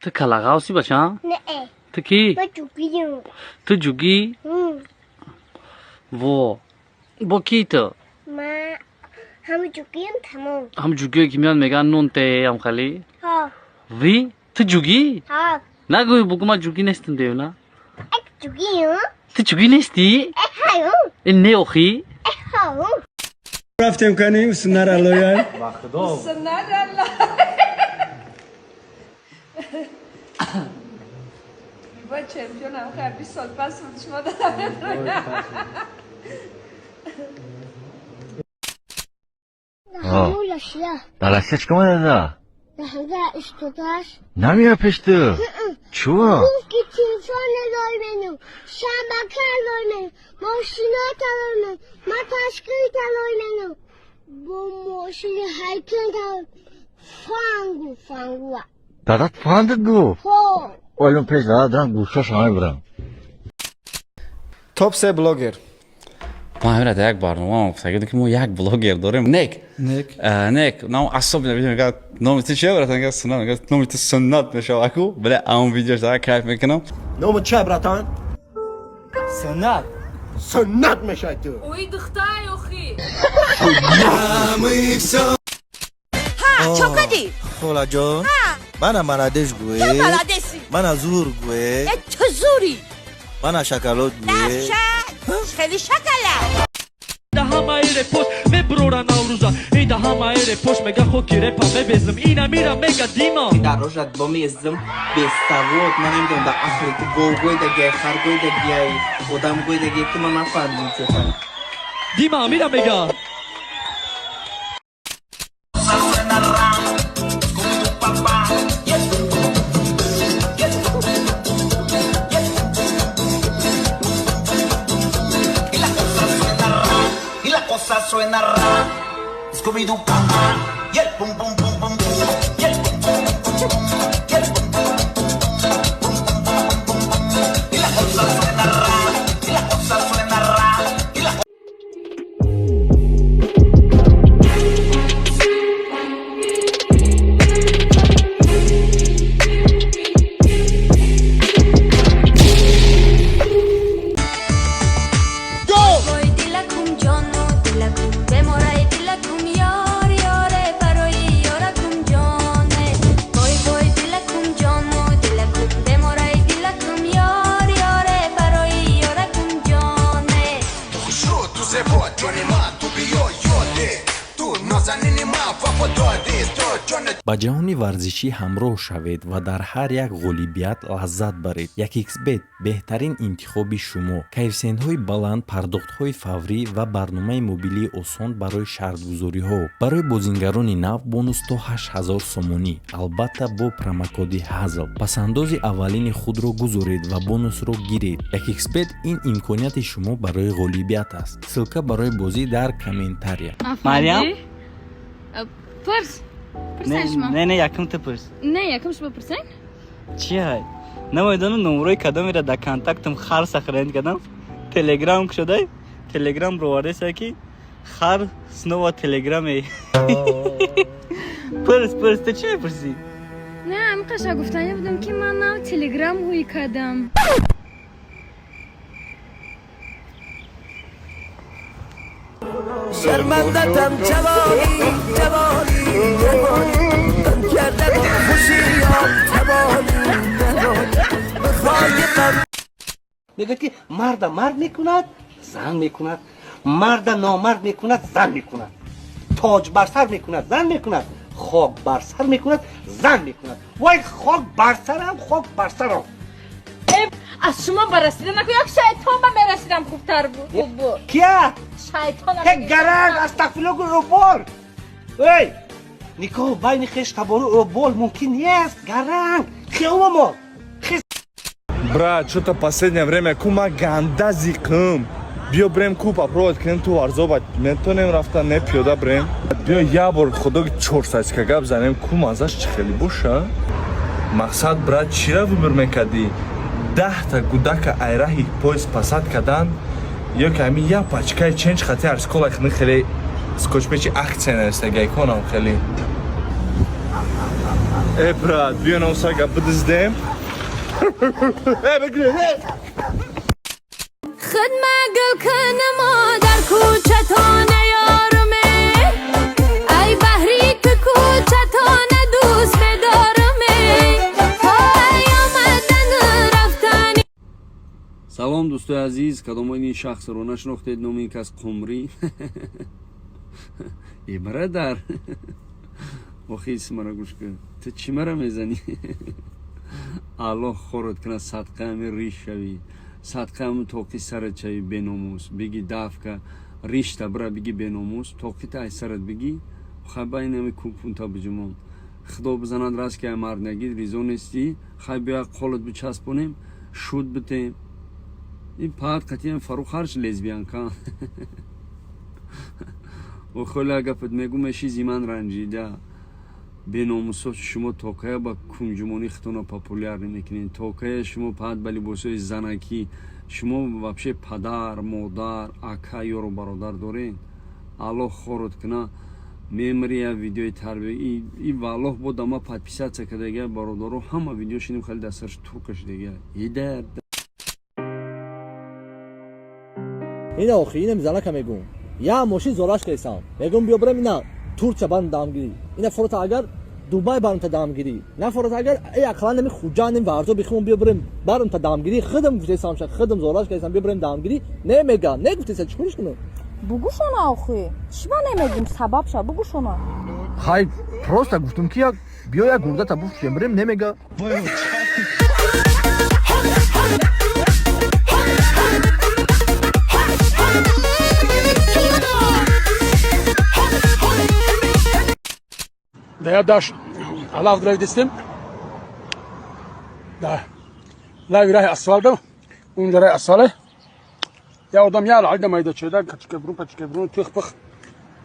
Ту калағавси, бача? Не. Ту кӣ? Ма ҷугием. Ту ҷугӣ? Во, бо кӣ ту? Ма ҳама ҷугием, тамом. Ҳам ҷугие, ки меяд, мегӯянд нун те, ҳамхали? Ҳо. Ви, ту ҷугӣ? Ҳо. Нагӯй, бугӯ, ман ҷугӣ нестам, девна. Эк, ҷугием. Ту ҷугӣ нестӣ? Э, ҳаю. Э, не, охӣ. Э, ҳау. Рафтем кани сунар аллоя. Ба худо. Сунар алло. Бо чемпионам хай 20 сол пас буд, шумо дадам. Ҳамун Россия. Дар Россия чӣ кор медада? Ҳага истодаш. Намея пеш ту? Чӯ? Гуфт, ки телефон лой мену, шабака лой мену, мошино талой мену, мотоцикл талой мену, бо мошини ҳайкал талой. Фангу фангуа. Дадат фандат гуфт? Ҳо. Олим пеш дада дурам, гӯшашо мебурам. Топ се блогер. Ман ҳамира дар як барнома гуфта, ки мо як блогер дорем, нек. Нек. Нек нам особенно видео мегӯяд: «Номи ту чия, братан?» Мегӯяд: «Суннат». Мегӯяд: «Номи ту суннат мешавад аку». Бале, ам видеош дар кайф мекунам. Номи ча, братан? Суннат. Суннат мешавад ту. Ой, духтай, охи. Чо кардӣ? Холаҷон, мана маладеш гӯе. Ту маладеси. Мана зур гӯе. Э, ту зури. Мана шоколад гӯе. Даша хеле шакала. Да ҳамаи репош мебурора наврӯза, ин да ҳамаи репош мега, хоки репа мебезм, ина мира мега дима. Дар рожат бомезм, бесавод. Ман намедонам, дар ақли ту гов гойдагиай, хар гойдагиай, одам гойдагиай, ки ман нафаҳмидим чота. Дима мира мега. Y la cosa suena ra. Scooby-Doo papá. Y el pum pum pum pum pum. Y el pum pum pum pum. Y el pum pum pum pum pum pum pum. Y la cosa suena ra. Y la cosa suena ra. Y la Вой, дилакум ҷону дилакум беморай, дилакум ёр ёре барои ёракум ҷоне. Вой, вой, дилакум ҷону дилакум беморай, дилакум ёр ёре барои ёракум ҷоне. Ту хушрӯ, ту зебо, ҷони ман, ту биё ёде. Ту нозанини ман, вафодори ту ҷони. Ба ҷаҳони варзишӣ ҳамроҳ шавед ва дар ҳар як ғолибият лаззат баред. 1xBet беҳтарин интихоби шумо: коэффисиентҳои баланд, пардохтҳои фаврӣ ва барномаи мобилии осон барои шартгузориҳо. Барои бозингарони нав бонус то 8000 сомонӣ, албатта бо промокоди ҳазл. Пасандози аввалини худро гузоред ва бонусро гиред. 1xBet ин имконияти шумо барои ғолибият аст. Ссылка барои бозӣ дар комментария. Мариам? Пурс. Пурсен шумо. Не, не, якум ту пурс. Не, якум шумо пурсен. Чи ҳай? Намедонам, номрои кадомеро дар контактам хар сохранить кардам. Телеграм кушодай, Телеграм ровардеса, ки хар снова Телеграме. Пурс, пурс, ту чӣ мепурсӣ? Не, ҳамин гуфтанӣ будам, ки ман нав Телеграм ҳуй кардам. Шармандатам, ҷавонӣ, ҷавонӣ, ҷавонӣ, ғам карда бо хушиём, тавонӣ, тавонӣ, бихоҳи ғам. Мегӯяд, ки марда мард мекунад, зан мекунад, марда номард мекунад, зан мекунад, тоҷ бар сар мекунад, зан мекунад, хок бар сар мекунад, зан мекунад. Вой, хок бар сарам, хок бар сарам. Аз шумо барасида наку, як шайтон ба мерасидам, хубтар буд, хуб буд. Кия? Шайтон. Ҳе, гаранг, астағфирулло, ӯбол. Эй, никоҳ байни хеш табору ӯбол мумкин нест, гаранг, хеомо. Брат, что-то последнее время ку ма ганда зиқм. Биё брем ку, попробовать кунем ту варзоба. Метонем рафта, не пиёда брем. Биё як бор худоги чорсачка гап занем ку, мазаш чӣ хеле боша? Мақсад, брат, чира выбор мекардӣ? 10-та гудака айраҳи поезд пасад кардан ё ки ҳамин як пачкаи ченч хати арскола хни хеле скотчпечи акция навистагай конам хеле. Э, брат, биё, нам сага бидиздем. Э, бигир, э! Хидма гул кунам дар кӯчатона ёрме, ай баҳри ки кӯчатона дӯст медораме, ай омадан рафтани. Салом, дӯстои азиз. Кадомои ин шахсро нашинохтед? Номи ин кас Қумрӣ. Э, барадар, охи исмара гӯш кун. Ту чӣ мара мезанӣ? Аллоҳ хорат кунад, садқа ами риш шавӣ, садқа ами тоқи сарат шавӣ, беномус. Биги давка ришта бира, биги беномус, тоқита ай сарат биги. Хай, ба ин ами купунта биҷумон. Худо бизанад, раст ки ай марднагӣ ризо нестӣ. Хай, биё, қолат бичаспонем, шуд битем. Ин паат қатиан Фарух ҳарч лесбиянка. Охола гапат мегу, мешизи ман ранҷида. Беномусо, шумо токая ба кунҷумонӣ хитона популярный мекунед? Токая шумо паат ба либосҳои занакӣ? Шумо вообще падар, модар, ака, ёру бародар доред? Аллоҳ хорот куна, мемри. Я видеои тарбия и валлоҳ бо дама подписаться кардага, бародаро, ҳама видео шиним, хеле дастарш турка шудага идар. Ина охи, инам занака мегум. Я мошин зораш кесам. Мегум, биё бирем, ина Турча барм дамгирӣ. Ина форота агар Дубай барм та дамгирӣ. На форота агар э ақаллан нами Хуҷандем, Варзо бихимон, биё бирем барм та дамгирӣ. Худам гуфтесам, ша худам зораш кесам, биё бирем дамгирӣ. Не мега, не гуфтеса, чӣ куниш кунам? Бугӯшона, охи чӣ ба немегум, сабабша бугӯшона. Хай, просто гуфтум ки як биё, як гурдата буфурӯшем, бирем, немега. Да я даш алав дастем. Да лави раҳи асфалта, унҷа раҳи асфале. Я одам я алда майда чеда качка брун, пачка брун, тих пих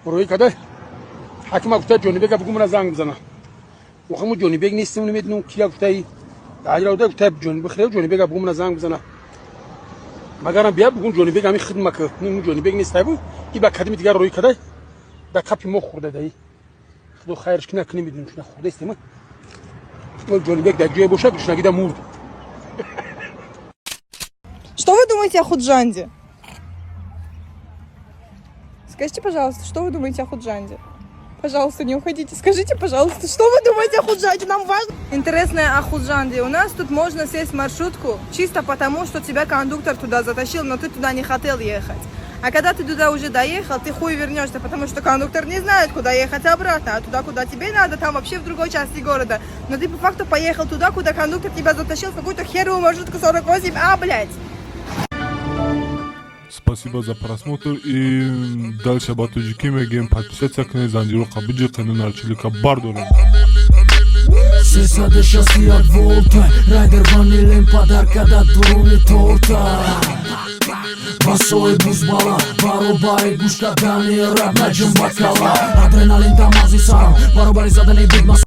рӯи када. Ҳакима гуфта, Ҷонибека бугу, мана занг бизана. Охаму Ҷонибек нестем, намедонам кия гуфтаи. Аҷра гуфта, Ҷонибек хеле Ҷонибека бугу, мана занг бизана. Магарам бия бугун Ҷонибек ҳами хидма ки ну Ҷонибек нест, бу и ба кадими дигар рӯи када, да капи мо хӯрда даи. Худо хайрш кина, ки намедонем, чуна хӯрда истем. Ҷонибек дар ҷое боша, гушнагида мурд. Что вы думаете о Худжанде? Скажите, пожалуйста, что вы думаете о Худжанде? Пожалуйста, не уходите. Скажите, пожалуйста, что вы думаете о Худжанде? Нам важно. Интересное о Худжанде. У нас тут можно сесть в маршрутку чисто потому, что тебя кондуктор туда затащил, но ты туда не хотел ехать. А когда ты туда уже доехал, ты хуй вернешься, потому что кондуктор не знает, куда ехать обратно, а туда, куда тебе надо, там вообще в другой части города. Но ты по факту поехал туда, куда кондуктор тебя затащил, в какую-то херовую маршрутку 48А, блядь. Спасибо за просмотр и дальше ба тоҷикӣ мегӯем: подписаться кунед, занҷироқа биҷиқену нарчилика бардорем. 361 волта райдер ванилем падаркада дуруни торта васои бузбала баробари гӯш кардани раб наҷум бакала адреналин дамази сарам баробари задани бигма.